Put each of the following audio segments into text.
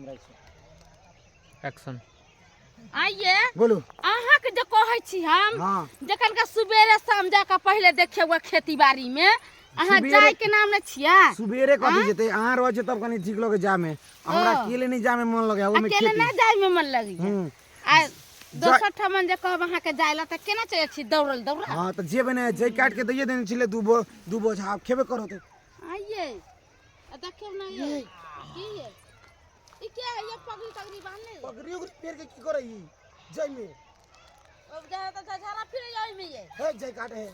हमरा छै। एक्शन। आइए। बोलू। अहाँके जे कहै छी हम, हाँ। जखन के सुबेरे शाम जाके पहिले देखियौ खेती बाड़ी में, अहाँ सुबेरे- जाय के नाम नहि छियै। सुबेरे कथी जेतै? अहाँ रहै छै तब कनि ठीक लगे जामे। हमरा ओ। अकेले नहि जामे मन लगे ओहिमे। अकेले खेती नहि जाय में मन लगैया। हूँ। आ दोसर ठमन जे कहब अहाँके जाय ला तऽ केना चलि छी दौड़ल दौड़ल? हाँ, तऽ जेबै ने। जै काटि के दैये देने छलै 2 बोझा, आब खेबे करत। आइए, आ देखियौ ने ये की ये, ई के है ये पगड़ी तगड़ी बांधले? पगड़ी उगड़ी पेर के की करै ई जैमे? अब जा तऽ झाड़ा फिरे ओहिमे ये। हे, जै काटे है।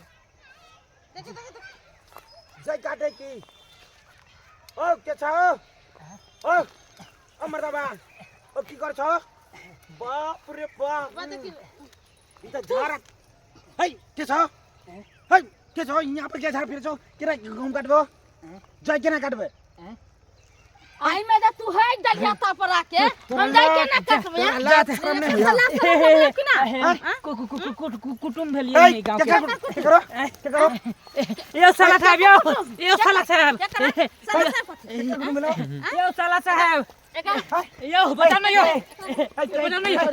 देखियौ, देखियौ, देखियौ। जै काटे की? ओ के छ? ओ ओ मर्दाबा, ओ की कर छ? बाप रे बाप! बा देखियौ। ई त झाड़ा है। के छ है? के छ? यहाँ पर के झाड़ फिर छौ? केना गहुम काटबो? जै केना काटबै? आई में तू है दलिया ता पर आके हम जाय के ना कटबै। तोरा लाज शरम नहीं होइया? कि ना? कुटुम भेलियै ए, ने गाँव के। केकरो केकरो केकरो? यो साला साहब, यो यो साला साहब। कुटुम्ब भेलो? यो साला साहब, यो बता ना, यो बता ना, यो।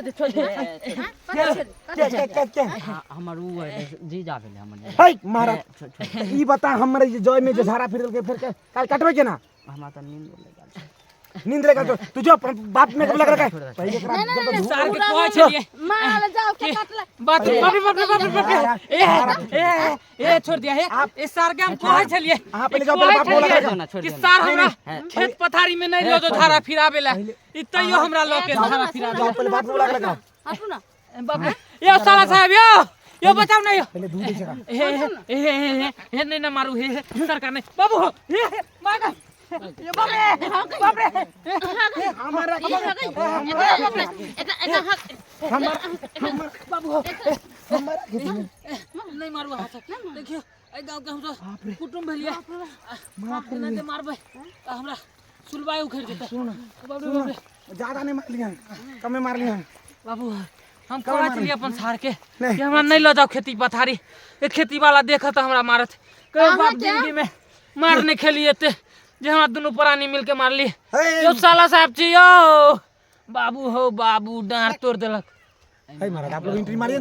के के के के? हमर उ है, जीजा भेलै हमर जीजा। है महाराज, ई बता हमर जे जय में जे झाड़ा फिरल के फिर के काल काटबै केना? हमरा तऽ नींद लागि गेल छै। नींद लेकर तो तू जो अपन बाप में लग रखा है पहले एकरा जब तक सार के कहै छलियै। माल जाओ के कटला। बाप रे बाप रे बाप रे बाप रे बाप रे, ए ए ए, छोड़ दिया हे। ए सार के हम कहै छलियै। अहाँ पहिले जाओ, पहिले बाप बोला कहै कर। ना, छोड़ कि दियौ ना। सार हमरा खेत पथारी में नहीं लो जो झाड़ा फिरावे ला, ई तैयो हमरा ल के झाड़ा फिरावे। जाओ, पहले बाप बोला कर। हटू ना। बाप रे, यो साला साहब, यो यो बचाओ ना यो। पहले दूध दे जरा। हे हे हे हे हे, नहीं ना मारू, हे हे सरकार नहीं बाबू हो, हे हे मार यो, बाप रे बाप रे। हमारा एकरा एकरा हक। हमारा बाबू हो। हमारा खेती में नहीं मारू हाथ। देखियो, एहि गाँव के हम सब कुटुम्ब भेलियै, एना जे मारबै तऽ हमरा सुलबाइ उखड़ि जेतै। सुन। बाप रे बाप रे। ज्यादा नहीं मार लिया, कमे मार लिया। बाबू, हम कहै छलियै अपन सार के नहीं। कि हमरा नहीं लऽ जाओ खेती पथारी, ए खेती वाला देखत तऽ हमरा मारत। कहियो बाप जिंदगी में मार नहीं खेली एते जे हमरा दुनू प्राणी मिल के मारली। हे। यो साला साहब छी, यो बाबू हो, बाबू डाँड़ तोड़ देलक। हे महाराज, आप लोग एंट्री मारिए।